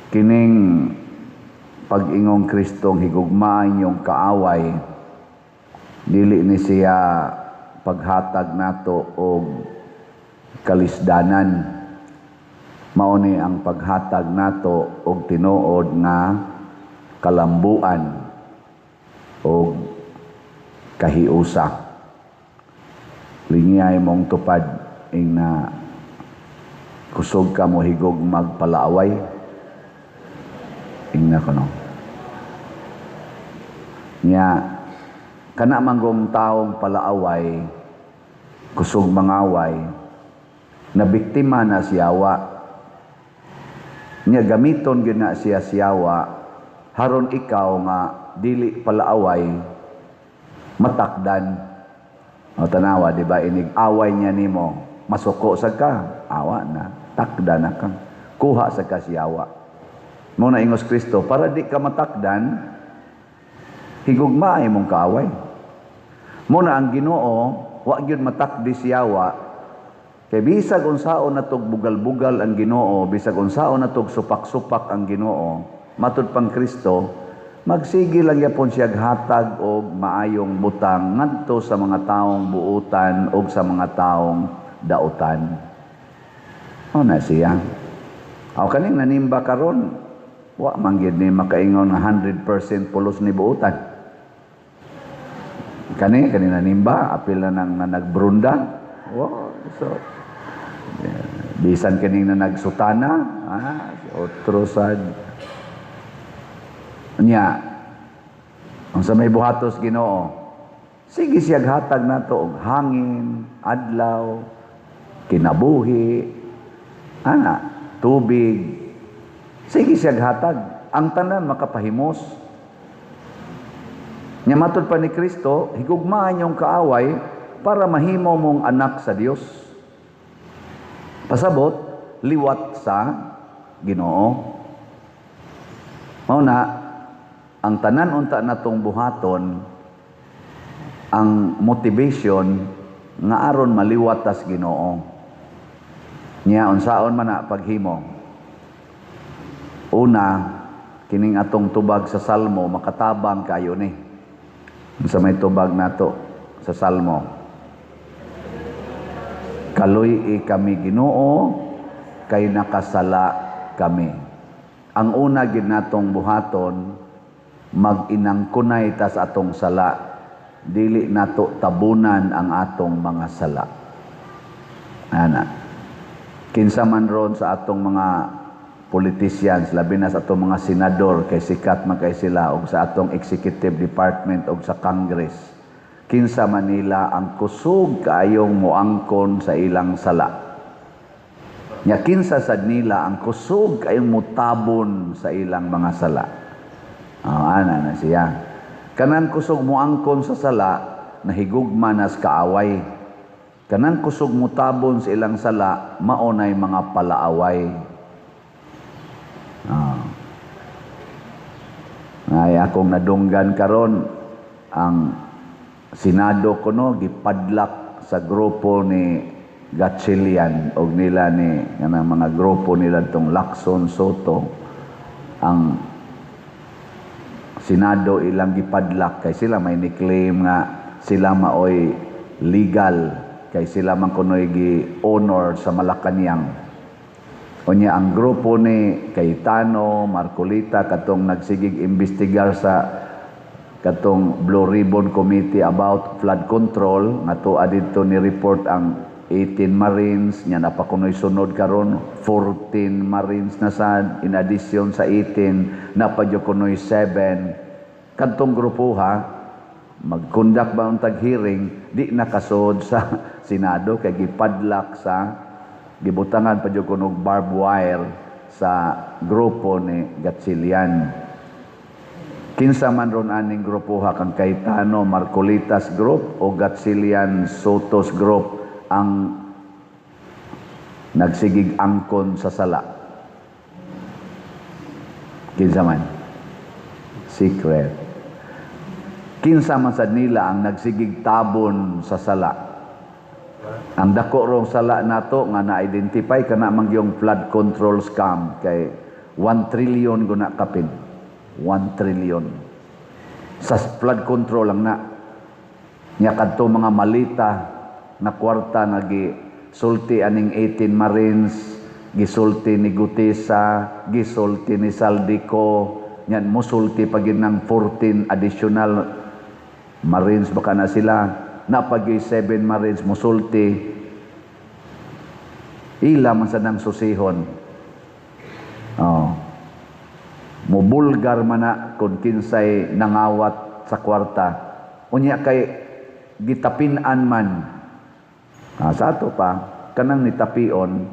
Kining pag-ingong Kristong higugmaa inyong kaaway, dili ni siya paghatag nato og kalisdanan. Mao ni ang paghatag nato og tinuod nga kalambuan og kahiusa. Lingiyay mong tupad ing na kusog ka mo higog magpalaaway. Ingna kuno. Nya kana manggong taong palaaway, kusog mangaway, na biktima na siyawa. Nya gamiton gyud na siya siyawa haron ikaw nga dili palaaway matakdan. O tanawa, di ba, inig away niya nimo, masuko sa ka, awa na, takdan na ka. Kuha sa ka siyawa. Mao na ingos Kristo, para di ka matakdan, higugmaay mong kaaway. Mao na ang Ginoo, wa gyud matakdi siyawa. Kay bisag unsaon natog bugal-bugal ang Ginoo, bisag unsaon natog supak-supak ang Ginoo, matud pang Kristo, magsige lang yapon siya hatag og maayong butang ngadto sa mga taong buutan og sa mga taong dautan. O na siya. Aw kaning nanimba karon, wa man gyud ni makaingon nga 100% pulos ni buutan. Kani kani nanimba, apil na nang nagbrunda. Wa so bisan kining na nagsutana, otro sad. Nya, ang sa may buhatos Ginoo, sige siya hatag nato og hangin, adlaw, kinabuhi, ana, tubig. Sige siya hatag. Ang tanan makapahimos. Nya matud pa ni Kristo, higugmaan yung kaaway para mahimo mong anak sa Dios. Pasabot, liwat sa Ginoo. Mao na ang tanan unta natong buhaton, ang motivation nga aron maliwat tas Ginoo. Nya unsaon man na paghimo? Una, kining atong tubag sa Salmo makatabang kayo ni. Unsa may tubag nato sa Salmo? Kaluy-i kami, Ginoo, kay nakasala kami. Ang una gid natong buhaton, mag-inangkunay tas atong sala. Dili nato tabunan ang atong mga sala. Ana. Kinsa man ron sa atong mga politicians, labi na sa atong mga senador, kay sikat man kay sila, og sa atong executive department og sa Congress. Kinsa man nila ang kusog kaayong moangkon sa ilang sala? Nya kinsa sad nila ang kusog kaayong mutabon sa ilang mga sala? Oh, ana na siya. Kanang kusog moangkon sa sala, nahigugma nas kaaway. Kanang kusog mutabon sa ilang sala, maonay mga palaaway. Ay akong nadunggan karon, ang Senado kuno gipadlak sa grupo ni Gatchalian og nila ni kanang mga grupo nila tong Lacson, Sotto. Ang Senado ilang gipadlak kay sila may ni-claim nga sila maoy legal kay sila man kunoy gi-honor sa Malacanang. Unya ang grupo ni Cayetano, Marcoleta, katong nagsigig imbestigar sa katong Blue Ribbon Committee about flood control nga tuwa didto ni report ang 18 Marines nya napakunoy sunod karon 14 Marines na sad in addition sa 18 napadyo kunoy 7. Kadtong grupo ha mag-conduct ba ang tag hearing, di nakasod sa Senado kay gipadlak sa gibutangan pa jud kuno og barbed wire sa grupo ni Gatchalian. Kinsa man ron aning grupo ha, kang Cayetano Marcoleta's group o Gatchalian Sotto's group ang nagsigig angkon sa sala? Kinsa man? Secret. Kinsa man sad nila ang nagsigig tabon sa sala? Ang dako rong sala nato nga na-identify kana man yung flood control scam kay 1 trillion guna kapin. 1 trillion. Sa flood control lang na. Nya kadto mga malita na kwarta nga gisulti aning 18 Marines, gisulti ni Guteza, gisulti ni Zaldy Co, nyan musulti pa gyud ng 14 additional Marines baka na sila, napagi 7 Marines musulti, ila man sa nang susihon. Oh. Mubulgar man na kung kinsay nangawat sa kwarta. Unya kay gitapin-an man. Ah, sa ato pa, kanang nitapion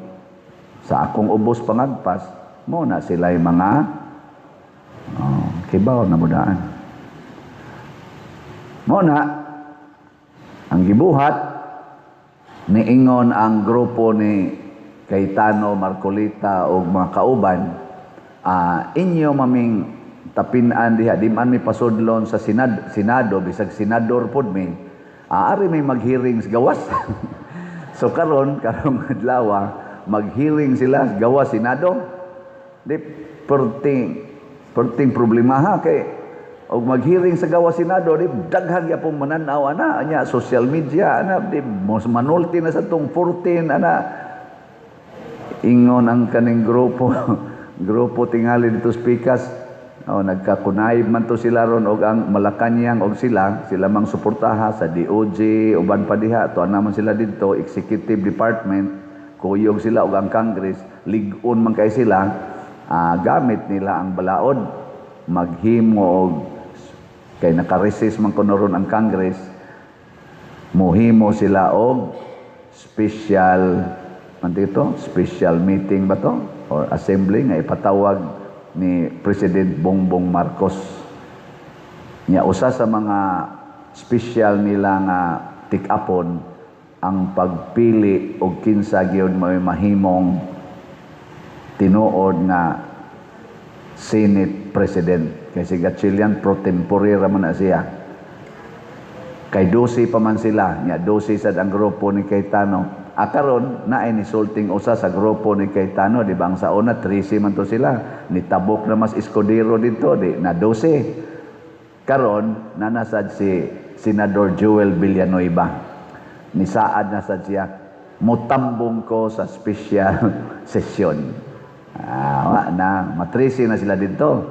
sa akong ubos pangagpas, mo na sila'y mga, oh, kibaw na mudaan. Mo na, ang gibuhat, niingon ang grupo ni Cayetano, Marcoleta o mga kauban, inyo maming tapinan diha, di man mi pasudlon sa Senado, bisag senador pod mi, ari may mag-hearing sa gawas. So karon, karong adlaw, mag-hearing sila sa gawas Senado. Di perting perting problema ha, kay og mag-hearing sa gawas Senado, di daghan gyapon mananaw ana nya social media ana, di mos manulti na sa tong 14 ana. Ingon ang kaning grupo grupo tingali dito speakers, oh, nagkakunayb man to sila ron og ang Malacanang og sila sila mang suportaha sa DOJ, uban pa diha to naman sila didto executive department, kuyog sila og ang Congress, lig-on man kay sila. Gamit nila ang balaod, maghimo og, kay naka-recess man kuno ron ang Congress, muhimo sila og special man dito, special meeting ba to or assembly nga ipatawag ni President Bongbong Marcos. Nya usa sa mga special nila nga tikapon ang pagpili og kinsa gyud may mahimong tinuod nga Senate President. Kay si Gatchalian, pro tempore ra man na siya. Kay 12 pa man sila, nya 12 sad ang grupo ni Cayetano. Akaron naay ni sulting usa sa grupo ni Cayetano, di ba ang sa una 13 man to sila, nitabok na mas Escudero dito, di na 12. Karon nanasad si Senador Joel Villanueva. Nisaad na sad siya, mutambong ko sa special session. Ah, wa na, matrisi na sila dito.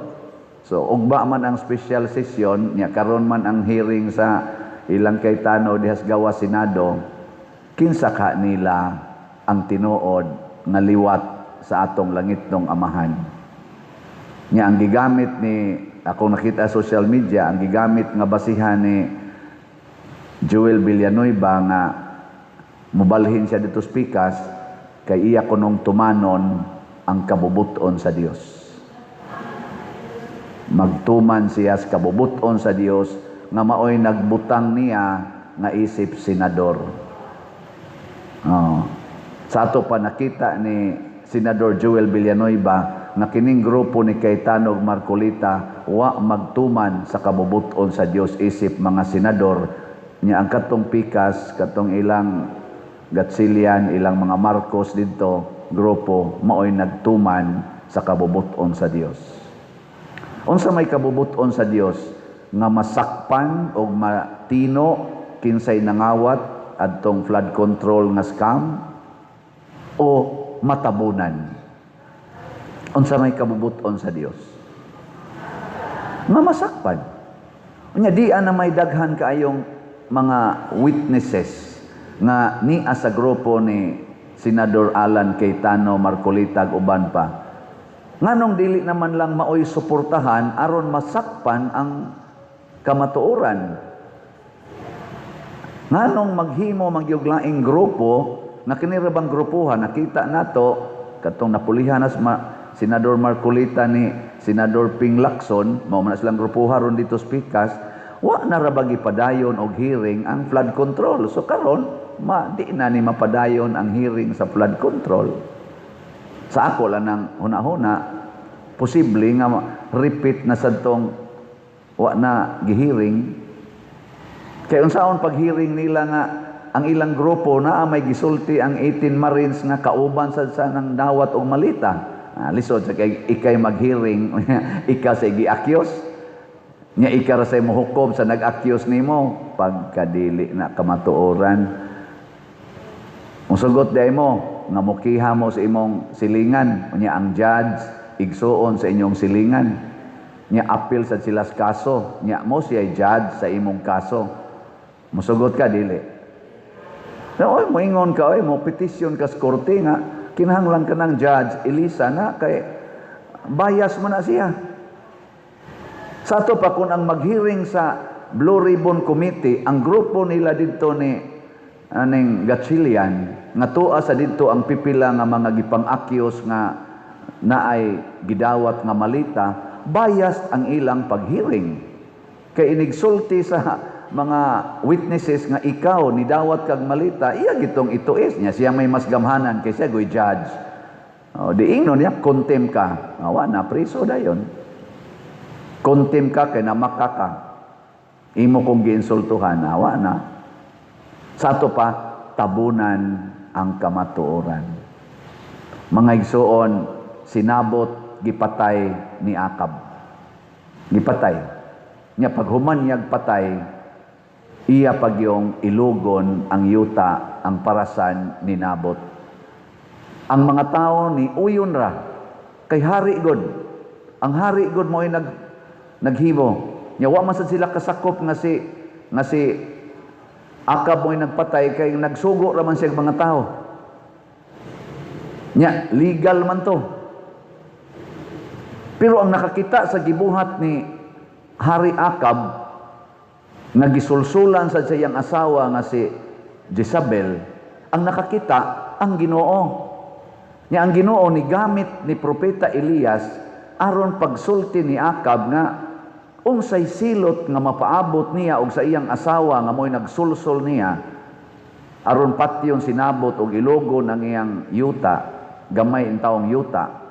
So ugba man ang special session, nya karon man ang hearing sa ilang Cayetano dihas gawas Senado, kinsa ka nila ang tinuod nga liwat sa atong langitnong Amahan. Nya ang gigamit ni, ako nakita sa social media, ang gigamit nga basihan ni Joel Villanueva nga mubalhin siya dito speakers, kay iya kunong tumanon ang kabubuton sa Dios. Magtuman siya sa kabubuton sa Dios nga maoy nagbutang niya nga isip senador. Oh. Sa ato pa nakita ni Senador Joel Villanueva nga kining grupo ni Cayetano ug Marcoleta wa magtuman sa kabubuton sa Dios isip mga senador niya. Ang katong pikas, katong ilang Gatchalian, ilang mga Marcos didto grupo, maoy nagtuman sa kabubuton sa Dios. Unsa may kabubuton sa Dios? Nga masakpan og matino kinsay nangawat adtong flood control nga scam o matabunan? Unsa may kabubuton sa Dios? Nga masakpan. Unya di na may daghan kaayong mga witnesses nga niya sa grupo ni Senador Alan Cayetano, Marcoleta ug uban pa. Nganong dili naman lang maoy suportahan aron masakpan ang kamatuoran? Nganong maghimo magyug laing grupo nga kini ra bang grupuhan nakita nato katong napulihan nas Senador Marcoleta ni Senador Ping Lacson, mao man na silang grupuha ron dito speakers, wa na ra ba gipadayon og hearing ang flood control? So karon ma di na ni mapadayon ang hearing sa flood control. Sa ako lang ng huna-huna, posible nga repeat na sa tong wa na gihearing. Kay unsaon pag-hearing nila nga ang ilang grupo na may gisulti ang 18 Marines nga kauban sad sa nang dawat og malita? Ah, lisod sa kay ikay mag-hearing, ikaw sa gi-accuse. Nya ikaw ra say mohukom sa nag-accuse nimo, pagkadili na kamatuoran. Musugot diay mo nga mukiha mo sa imong silingan, unya ang judge igsuon sa inyong silingan. Nya appeal sad sila sa kaso, nya mo siya judge sa imong kaso. Musugot ka, dili? Na, oy, moingon ka, oy, mo petisyon ka sa korte nga kinahanglan ka ng judge, ilisa na kay bias mo na siya. Sa ato pa kung ang mag-hearing sa Blue Ribbon Committee, ang grupo nila didto ni aning Gatchalian, nga tuwa sa didto ang pipila nga mga gipang-accuse nga naay gidawat nga malita, biased ang ilang pag-hearing. Kay inigsulti sa mga witnesses nga ikaw nidawat kag malita, iya gitong ituis niya siya, may mas gamhanan kay siya goy judge. Oh, di ingnon niya, contempt ka. Awa na, priso dayon. Contempt ka kay namaka ka. Imo kong giinsultuhan, awa na. Sa ato pa, tabunan ang kamatuoran. Mga igsuon, si Nabot gipatay ni Akab. Gipatay. Nya paghuman niyag patay, iya pagyong ilugon ang yuta, ang parasan ni Nabot. Ang mga tao ni uyon ra kay hari god. Ang hari god mo'y naghimo. Nya wa man sad sila kasakop nga si Akab mo'y nagpatay kay nagsugo ra man siya mga tao. Nya legal man to. Pero ang nakakita sa gibuhat ni Hari Akab nga gisulsulan sa siyang asawa nga si Jezabel, ang nakakita ang Ginoo. Nya ang Ginoo ni gamit ni propeta Elias aron pagsulti ni Akab nga unsay silot nga mapaabot niya og sa iyang asawa nga mo'y nagsulsol niya aron patyon si Nabot og ilogon ang iyang yuta, gamay in taong yuta.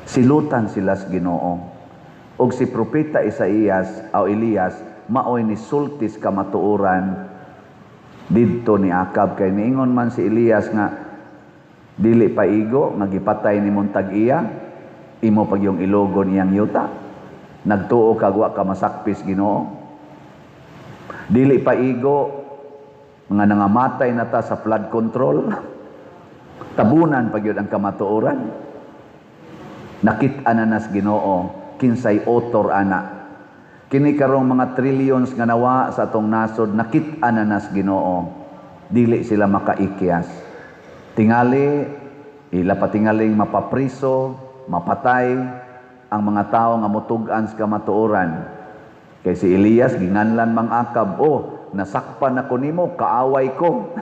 Silutan sila sa Ginoo. Og si propeta Isaías o Elias maoy ni sultis kamatuoran didto ni Akab, kay niingon man si Elias nga dili pa igo nga gipatay ni tag iya, imo pag yung ilogon iyang yuta. Nagtuo kag wa ka masakpis Ginoo? Dili pa igo nga nangamatay na ta sa flood control? Tabunan pa gyud ang kamatuoran. Nakit-an na nas Ginoo kinsay author ana. Kini karong mga trillions nga nawa sa atong nasod, nakit-an na nas Ginoo. Dili sila makaikyas. Tingali ila patingaling mapapriso, mapatay ang mga tao nga mutug-an sa kamatuoran. Kay si Elias ginganlan mang Akab, "Oh, nasakpan ako nimo, kaaway ko."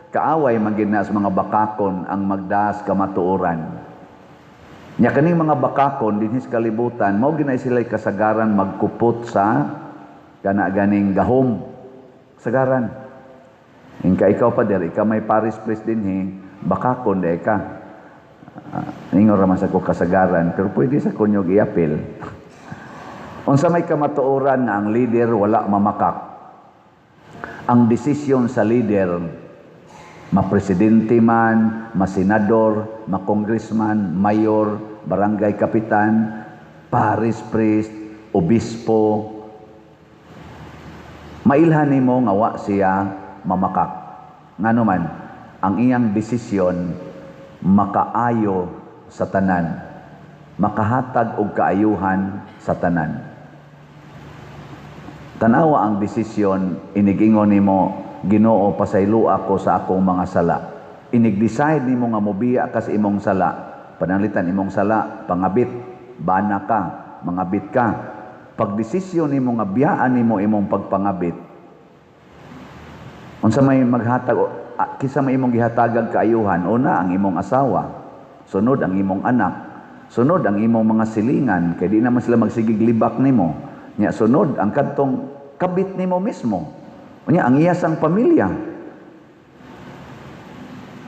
Kaaway man gid na sa mga bakakon ang magdas kamatuoran. Nya kaning mga bakakon dinhi sa kalibutan, mao ginay sila kasagaran magkupot sa kana ganing gahom. Sagaran. Ingka ikaw pa der, ikaw may parish priest dinhi, bakakon day ka. Ingon ra man sa ko kasagaran, pero pwede sa kunyog iapil. Unsa may kamatuoran nga ang leader wala mamakak? Ang desisyon sa leader, ma-presidente man, ma-senador, ma-congressman, mayor, barangay kapitan, parish priest, obispo, mailhan nimo nga wa siya mamakak. Ngano man, ang iyang desisyon makaayo sa tanan, makahatag og kaayuhan sa tanan. Tanawa ang desisyon, inigingon nimo, "Ginoo, pasaylo ako sa akong mga sala." Inig-decide nimo nga mobiya ka sa imong sala. Pananglitan imong sala, pangabit, bana ka, mangabit ka. Pag desisyon nimo nga biyaan nimo imong pagpangabit, unsa may maghatag, kinsa may imong gihatagag kaayuhan? Una, ang imong asawa, sunod ang imong anak, sunod ang imong mga silingan kay di naman sila magsigig libak nimo. Nya sunod ang kadtong kabit nimo mismo. Unya ang iyasang pamilya.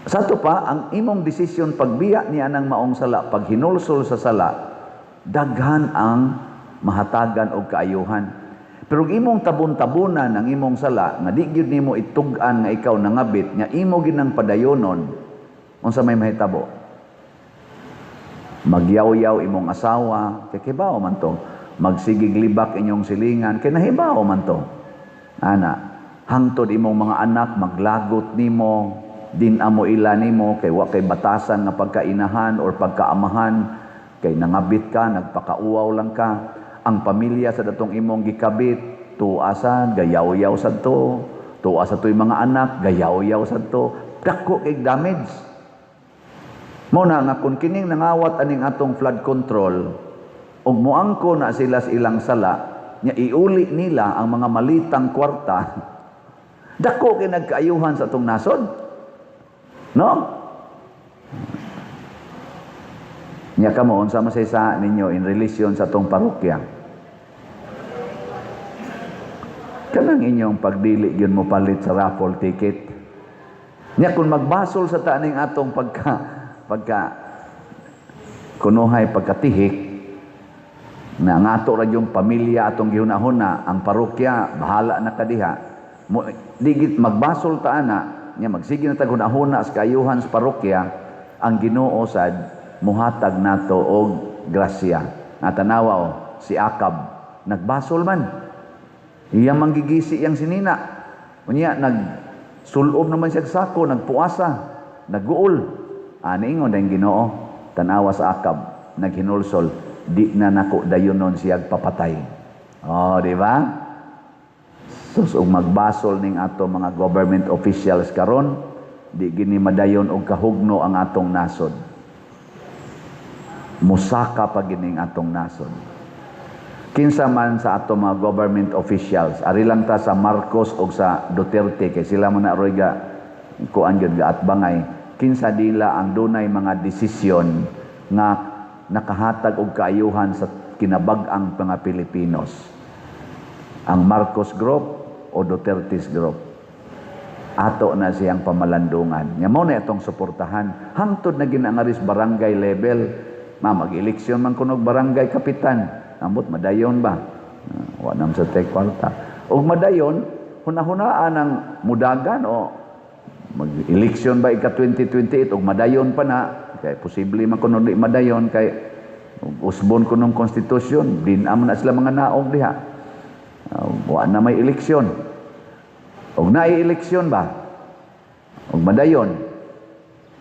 Sa ato pa, ang imong desisyon pagbiya niya ng maong sala, pag hinulsol sa sala, daghan ang mahatagan og kaayuhan. Pero ug imong tabon-tabunan ang imong sala, nga di gyud nimo itug-an nga ikaw nangabit, nga imo ginang padayonon, unsa may mahitabo? Magyaw-yaw imong asawa kay kibaw man to. Magsigig libak inyong silingan kay nahibaw man to. Ana, hangtod imong mga anak maglagot nimo, din amo ila nimo kay wa kay batasan nga pagkainahan or pagkaamahan, kay nangabit ka, nagpakauwaw lang ka. Ang pamilya sa datong imong gikabit, tuasan, gayaw-yaw sad to. Tuwa sa to'y mga anak, gayaw-yaw sad to. Dako kay damage. Mo na nga kung kining nangawat aning atong flood control, ug moangko na sila sa ilang sala, nya iuli nila ang mga malitang kwarta, dako kay nagkaayuhan sa atong nasod. No? Nya kamo, unsa man sa ninyo in relation sa atong parokya? Kanang inyong pagdili gyud mo palit sa raffle ticket. Nya kung magbasol sa taning atong pagka kunuhay pagkatihik na ang ato ra yung pamilya atong gihuna-huna, ang parokya bahala na kadiha. Mo digit magbasol ta ana, nya magsige na tag huna-huna sa kaayuhan sa parokya, ang Ginoo sad muhatag nato og grasya. Natanawa o si Akab nagbasol man. Iyang manggigisi yang sinina. Unya nagsulob naman siya sa sako, nagpuasa, nagguol. Ani ingon ang Ginoo, tanawa sa Akab, naghinulsol, di na nako dayunon siya papatay. Oh, di ba? Sus, ug magbasol ning ato mga government officials karon, di gini madayon og kahugno ang atong nasod. Musaka pa gining atong nasod. Kinsa man sa ato mga government officials, ari lang ta sa Marcos o sa Duterte kay sila man na roy ga kuan gyud ga atbangay, kinsa dila ang dunay mga desisyon nga nakahatag og kaayuhan sa kinabag-ang mga Pilipinos? Ang Marcos Group o Duterte's Group? Ato na siyang pamalandungan. Nya mao na itong suportahan. Hangtod na ginangaris barangay level, ma mag-eleksyon man kunog barangay kapitan. Ambot madayon ba? Wa nam sa tek kwarta. Og madayon, hunahunaan ang mudagan o mag-eleksyon ba ika 2028 og madayon pa na, kay posible man kuno di madayon kay usbon kunong konstitusyon, din man na sila mga naog diha. Wa na may eleksyon. Og naay eleksyon ba? Og madayon,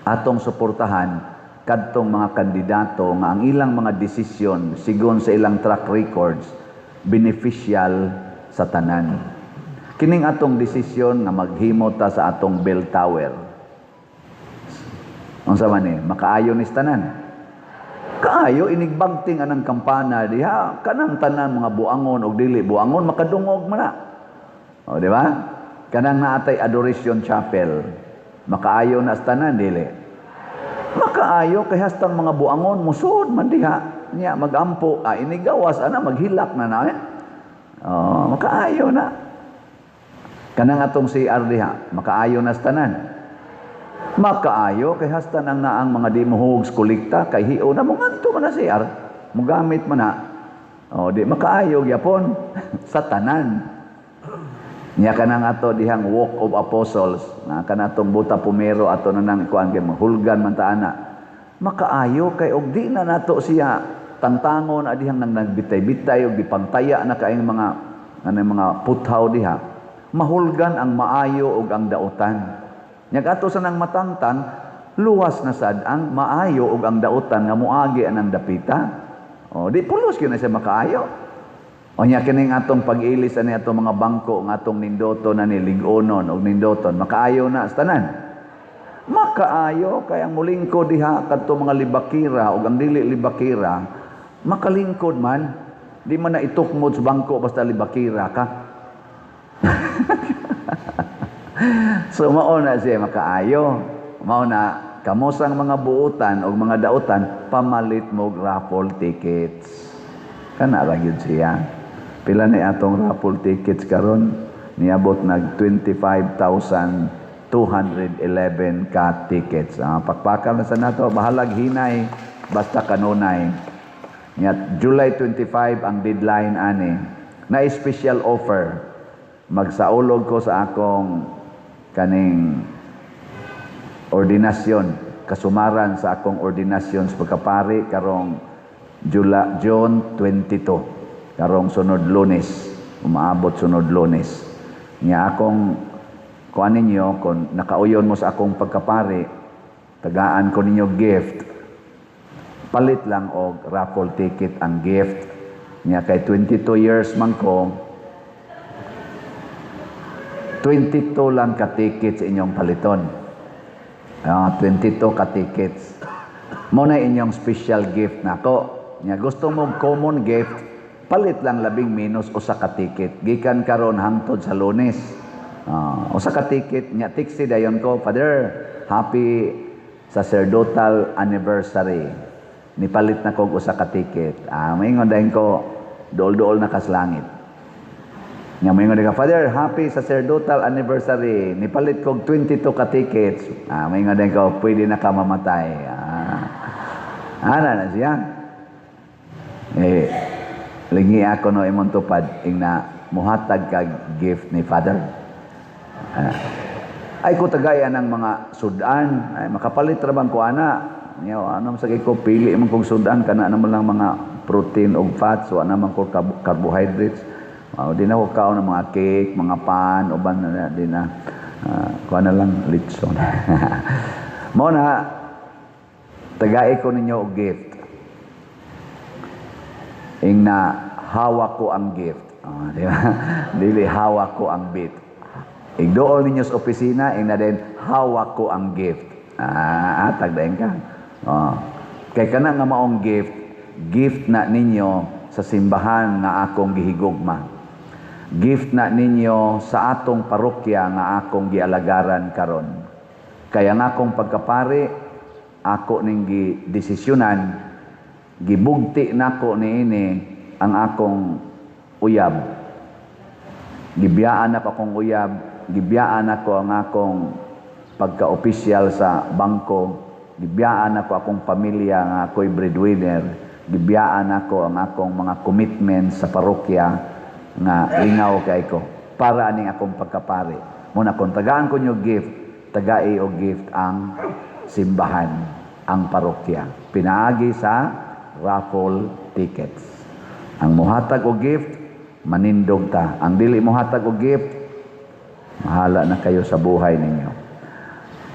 atong suportahan kadtong mga kandidato nga ang ilang mga desisyon sigon sa ilang track records beneficial sa tanan. Kining atong desisyon nga maghimo ta sa atong bell tower. Unsa man ni? Makaayo ni sa tanan. Kaayo inigbagting anang kampana diha, kanang tanan mga buangon og dili buangon makadungog man na. O, di ba? Kanang naatay Adoration Chapel, makaayo na sa tanan dili? Makaayo kay hastang mga buangon musod man diha nya magampo, inigawas ana maghilak na na eh. Oh, makaayo na. Kanang atong CR diha, makaayo na sa tanan. Makaayo kay hasta nang naang mga di mohuog sa kolekta kay hio na mo ngadto man na CR, mogamit man na. Oh, di makaayo gyapon sa tanan. Nya kanang ato dihang Walk of Apostles, na kanatong buta pumero ato na nang ikuan kay mahulgan man ta ana. Makaayo kay og di na nato siya tangtangon na dihang nang nagbitay-bitay og gipantaya na kaayong mga ano mga puthaw diha. Mahulgan ang maayo og ang dautan. Nya ato sa nang matangtang, luwas na sad ang maayo og ang dautan nga moagi anang dapita. O di pulos gyud na siya makaayo. O nya kining atong pag-ilis ani atong mga bangko nga atong nindoto na ni lig-onon og nindoton, makaayo na sa tanan. Makaayo kay ang mulingkod diha kadto mga libakira og ang dili libakira, makalingkod man. Di man na itukmod sa bangko basta libakira ka. So mao na siya makaayo. Mao na kamosang mga buutan og mga dautan pamalit mo raffle tickets. Kana ra gyud siya. Pila ni atong raffle tickets karon? Niabot nag 25,211 ka tickets. Pakpakan na sa nato, bahalag hinay basta kanunay. Nya July 25 ang deadline ani. Na special offer. Magsaulog ko sa akong kaning ordinasyon. kasumaran sa akong ordinasyon sa pagkapari karong Jula, June 22, karong sunod Lunes, umaabot sunod Lunes. Nya akong kuan ninyo, kung nakauyon mo sa akong pagkapari, tagaan ko ninyo gift. Palit lang og raffle ticket ang gift. Nya kay 22 years man ko, 22 lang ka tickets inyong paliton. 22 ka tickets. Mao na inyong special gift nako. Nya gusto mo common gift, palit lang labing minus usa ka ticket. Gikan karon hangtod sa Lunes. Usa ka ticket nya text dayon ko, "Father, happy sacerdotal anniversary. Nipalit na kog usa ka ticket." Maingon dayon ko, "Duol-duol na kas langit." Nya maingon ka, "Father, happy sacerdotal anniversary. Nipalit kog 22 ka tickets." Maingon dayon ko, "Pwede na ka mamatay." Ana na siya. Eh, lingi ako no imong tupad ing na muhatag kag gift ni Father. Ay ko tagayan ng mga sudan, ay makapalit ra bang ko ana. Nya ano sa ko pili man kog sudan, kana naman lang mga protein ug fats, wa naman ko carbohydrates. Di na ko kaon ng mga cake, mga pan, uban na di na, kuha na lang litson. Mao na tagai ko ninyo og gift. Ing na hawak ko ang gift. Di ba? Dili hawak ko ang bit. Igdool ninyo sa opisina, ing na din hawak ko ang gift. Tagdain ka. Kay kana nga maong gift, gift na ninyo sa simbahan nga akong gihigugma. Gift na ninyo sa atong parokya nga akong gialagaran karon. Kaya nga akong pagkapari, ako ning gidesisyonan, gibugti nako niini ang akong uyab. Gibiyaan ako akong uyab, gibiyaan ako ang akong pagka-opisyal sa bangko, gibiyaan ako akong pamilya nga ako'y breadwinner, gibiyaan ako ang akong mga commitment sa parokya nga lingaw kay ko para aning akong pagkapari. Muna kung tagaan ko nyo gift, tagai og gift ang simbahan, ang parokya. Pinaagi sa raffle tickets. Ang muhatag og gift, manindog ta. Ang dili muhatag og gift, mahala na kayo sa buhay ninyo.